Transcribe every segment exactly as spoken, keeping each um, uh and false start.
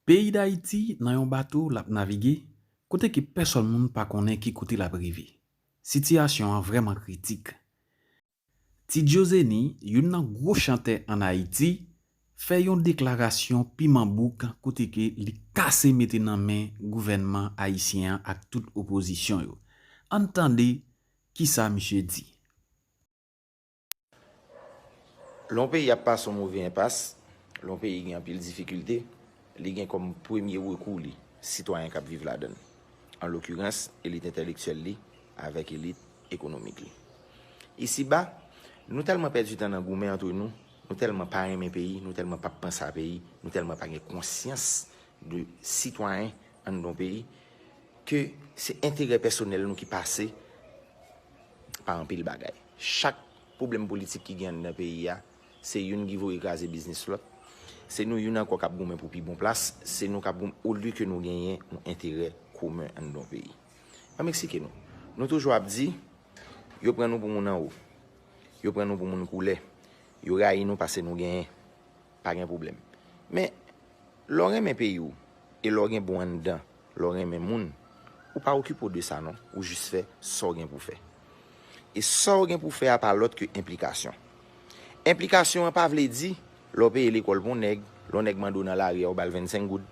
Peyi Dayiti nan yon bato l ap navige, kote ke pèsòn moun pa konnen ki kote l ap rive. Sitiyasyon an vrèman kritik. Ti Djozeni, youn nan gwo chantè ann Ayiti, fè yon deklarasyon piman bouk kote ke li kase mete nan men gouvènman ayisyen an ak tout opozisyon yo. Ann tande kisa misye di. Lè yon peyi ap pase yon move enpas, lè yon peyi gen anpil difikilte, li gen kòm premye rekou li sitwayen k ap viv ladan l, an lokirans elit entèlektyèl li avèk elit ekonomik li. Isiba, nou tèlman pèdi tan nan goumen antre nou, nou tèlman pa renmen peyi, nou tèlman p ap panse a peyi, nou tèlman pa gen konsyans de sitwayen anndan yon peyi, ke se enterè pèsonèl nou ki pase pa anpil bagay. Chak pwoblèm politik ki gen anndan peyi a, se youn ki voye kraze biznis lòt. Se nou youn ankò k ap goumen pou pi bon plas, se nou k ap goumen olye ke nou genyen yon enterè komen anndan yon peyi. Ann m eksplike nou. Nou toujou ap di, yo pran nou pou moun anwo. Yo pran nou pou moun koulè. Yo rayi nou paske nou genyen. Pa gen pwoblèm. Men, lè w renmen peyi w, e lè w gen bon anndan, lè w renmen moun, ou pa okipe w de sa non, ou jis fè sa w gen pou fè. E sa w gen pou fè a pa lòt ke enplikasyon. Enplikasyon an pa vle di, lè w peye lekòl pou yon nèg, lè yon nèg mande w nan lari a, ou ba l vennsenk goud.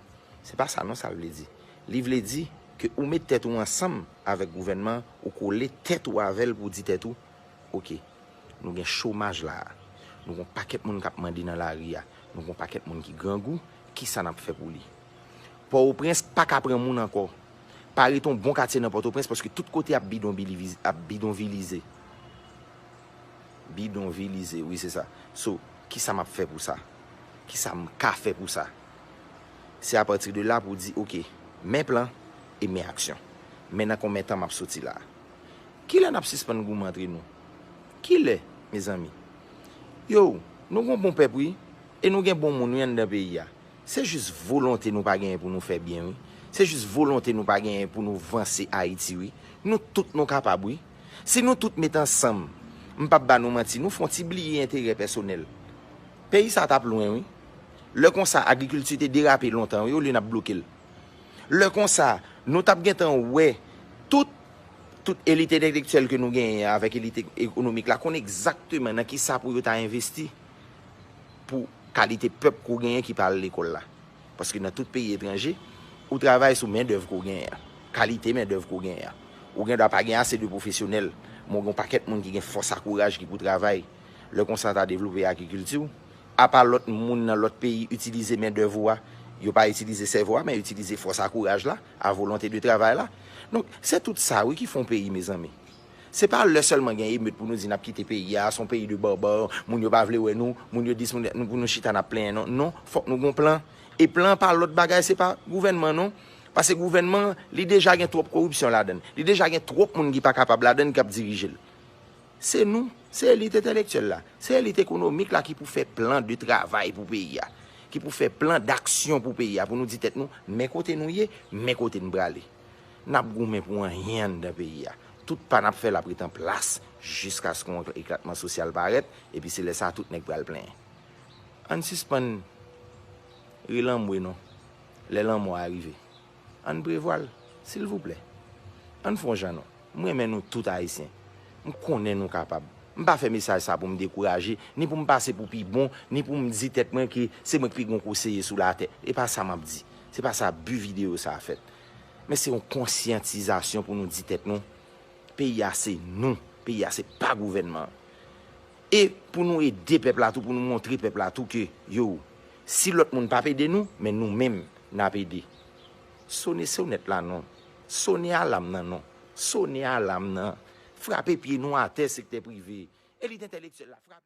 Se pa sa non sa l vle di. Li vle di ke ou met tèt ou ansanm avèk gouvènman an, ou kole tèt ou avè l pou w di tèt ou, oke, nou gen chomaj la a, nou gen yon pakèt moun k ap mande nan lari a, nou gen yon pakèt moun ki grangou, kisa n ap fè pou li? Pòtoprens pa ka pran moun ankò. Pa rete yon bon katye nan Pòtoprens paske tout kote ap bidonvilize, ap bidonvilize. Bidonvilize, wi se sa. So, kisa m ap fè pou sa? Kisa m ka fè pou sa? Se apati de la pou w di, oke, men plan e men aksyon. Men nan konbyen tan m ap soti la a? Kilè n ap sispann goumen antre nou? Kilè, mezanmi? Yo, nou gen yon bon pèp wi, e nou gen bon moun wi anndan peyi a. Se jis volonte nou pa genyen pou nou fè byen wi. Se jis volonte nou pa genyen pou nou vanse Ayiti wi. Nou tout nou kapab wi. Si nou tout met ansanm, m p ap ba nou manti, nou fè yon ti bliye enterè pèsonèl. Peyi sa t ap lwen wi. Lè konsa agrikilti te derape lontan wi, olye n ap bloke l. Lè konsa, nou t ap gentan wè tout, tout elit entèlektyèl ke nou genyen an avèk elit ekonomik la konn egzakteman nan kisa pou yo ta envesti pou kalite pèp ke w genyen ki pa al lekòl la. Paske nan tout peyi etranje, ou travay sou mendèv ke w genyen an, kalite mendèv ke w genyen an. Ou gen dwa pa gen ase de pwofesyonèl, men w gen yon pakèt moun ki gen fòs a kouraj ki pou travay. Lè konsa ta devlope agrikilti w. Apa lòt moun nan lòt peyi itilize mendèv ou a, yo pa itilize sèvo a, men yo itilize fòs a kouraj la, a volonte de travay la. Donk, se tout sa wi ki fè yon peyi, mezanmi. Se pa lè sèlman gen emet pou nou di n ap kite peyi a, se yon peyi de barbare, moun yo pa vle wè nou, moun yo dis, moun, nou, pou nou chita n ap plenyen, non. Non, fòk nou gen yon plan. E plan an pa lòt bagay, se pa gouvènman, non. Paske gouvènman an, li deja gen twòp koripsyon ladan l. Li deja gen twòp moun ki pa kapab ladan l k ap dirije l. Se nou, se elit entèlektyèl la, se elit ekonomik la ki pou fè plan de travay pou peyi a, ki pou fè plan daksyon pou peyi a, pou nou di tèt nou, men kote nou ye, men kote n prale. N ap goumen pou anyen anndan peyi a. Tout pa n ap fè l ap ret an plas jiskaske yon eklatman sosyal parèt, epi se lè sa a tout nèg pral plenyen. Ann sispann ri lanmwe non, lè lanmò a rive. Ann prevwa l, silvouplè. Ann fè yon jan non. M renmen nou tout Ayisyen. M konnen nou kapab. M pa fè mesaj sa pou m dekouraje, ni pou m pase pou pi bon, ni pou m di tèt mwen ke se mwen k pi gwo konseye sou latè. E pa sa m ap di. Se pa sa bi videyo sa a fèt. Men se yon konsyantizasyon pou nou di tèt nou, peyi a se nou, peyi a se pa gouvènman an. E pou nou ede pèp la tou, pou nou montre pèp la tou ke, yo, si lòt moun p ap ede nou, men nou menm, n ap ede. Sone sonèt la non. Sone alam nan non. Sone alam nan. Frape pye nou atè, sektè prive. Elit entèlektyèl la, frape.